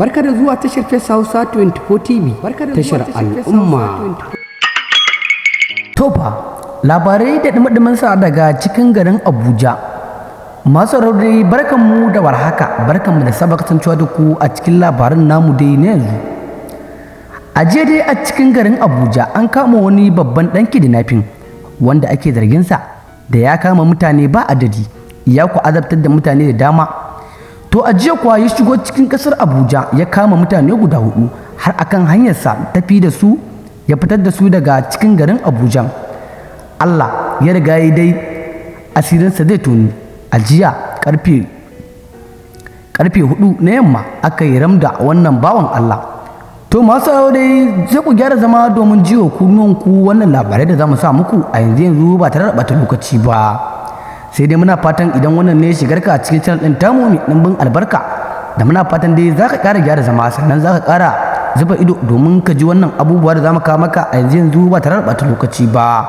Barka da zuwa tashar Face Hausa 24 TV, tashar al'umma. Tofa labarai da ɗumi sa daga cikin garin Abuja. Masu raudai, barkanmu da warhaka, barkanmu da saba kasancewa da ku a cikin labarin namu dai na yanzu. A jiya dai a cikin garin Abuja an kama wani babban ɗan kidnapping wanda ake zarginsa da ya kama mutane ba adadi, ya ku azabtar da mutane da dama. To, a jiya kuwa ya shigo cikin ƙasar Abuja, ya kama mutane guda hudu har akan hanyarsa tafi da su, ya fitar da su daga cikin garin Abuja. Allah ya riga ya dai asirinsa zai toni. A jiya karfe 4 na yamma aka yi ramda wannan bawan Allah. To, masu dai, sai ku gyara zama domin jiwa kunnuwanku wannan labarai da za mu sa muku a yanzu yanzu ba tare da ɓata lokaci ba. Sai dai muna fatan idan wannan ne shigar ka a cikin channel ɗin tamu mai ɗimbin albarka, da muna fatan dai za ka ƙara gyara zama, sannan za ka ƙara zuba ido domin ka ji wannan abubuwa da za mu kawo maka a yanzu yanzu ba tare da ɓata lokaci ba.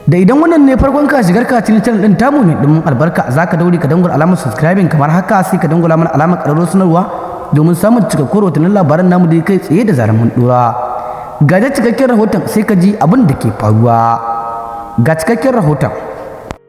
Da idan wannan ne farkon ka shigar ka cikin channel ɗin tamu mai ɗimbin albarka, za ka daure ka dangula alamar subscribing kamar haka, sai ka dangula mana alamar ƙararrawar sanarwa domin samun cikakkun rahotannin labaran namu da kai tsaye da zarar mun ɗora. Ga da cikakken rahoton, sai ka ji abin da ke faruwa. Ga cikakken rahoton.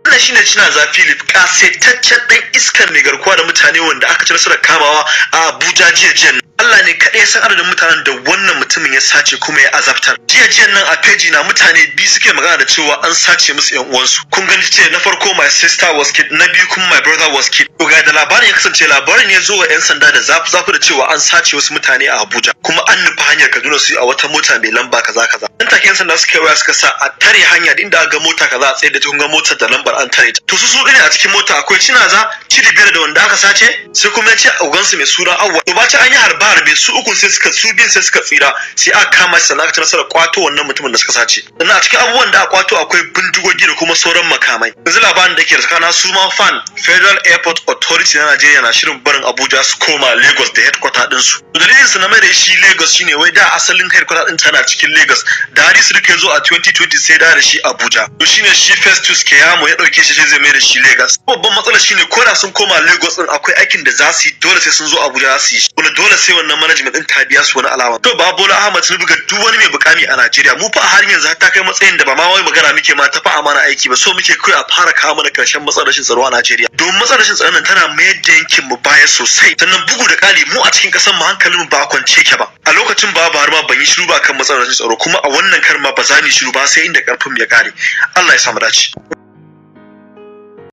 Wannan shine Chinaza Philip, kasaitaccen ɗan iskan mai garkuwa da mutane wanda aka ci nasarar kamawa a Abuja jiya jiya. Allah ne kaɗai ya san adadin mutanen da wannan mutumin ya sace kuma ya azabtar. Jiya jiyan nan a peji na mutane biyu suke magana da cewa an sace musu ƴan uwansu. Kun gani ce na farko, "My sister was kid", na biyu kuma, "My brother was kid". To, ga da labarin ya kasance, labarin ya zo wa 'yan sanda da zafi zafi da cewa an sace wasu mutane a Abuja kuma an nufi hanyar Kaduna su a wata mota mai lamba kaza kaza. Nan take 'yan sanda suka yi waya, suka sa a tare hanya, inda aka ga mota kaza a tsaye da, kun ga motar da lambar, an tare ta. To, su su ne a cikin mota, akwai Chinaza, Chidibiyar da wanda aka sace, sai kuma ya ce ogansu mai suna Awwa. To, bacin an yi harbe harbe, su ukun sai suka, su biyun sai suka tsira, sai aka kama shi, sannan aka ci nasarar kwato wannan mutumin da suka sace. Sannan a cikin abubuwan da aka kwato akwai bindigogi da kuma sauran makamai. Yanzu labarin da ke da tsakanin su ma FAAN, Federal Airport Authority na Najeriya, na shirin barin Abuja su koma Lagos da headquarter din su. Dalilin su na mai da shi Lagos shine wai da asalin headquarter din tana cikin Lagos, da Hadi Sirika ya zo a 2020 sai da shi Abuja. To, shine shi Festus Keyamo ya dauke shi, zai mai da shi Lagos. Babban matsalar shine ko da sun koma Lagos din, akwai aikin da za su yi dole sai sun zo Abuja za su yi shi. Dole sai wannan management din ta biya su wani alama. To, ba Bola Ahmad Tinubu, ga duk wani mai mukami a Najeriya, mu fa a har yanzu har ta kai matsayin da ba ma wai magana muke ma ta fa amana aiki ba, so muke kai a fara kawo mana karshen matsalar rashin tsaro a Najeriya, domin matsalar rashin tsaron nan tana mayar da yankin mu baya sosai. Sannan bugu da ƙari, mu a cikin ƙasar mu hankalin mu ba kwance ke ba. A lokacin ba har ma ban yi shiru ba kan matsalar rashin tsaro, kuma a wannan kar ma ba za mu yi shiru ba sai inda karfin mu ya kare. Allah ya samu dace.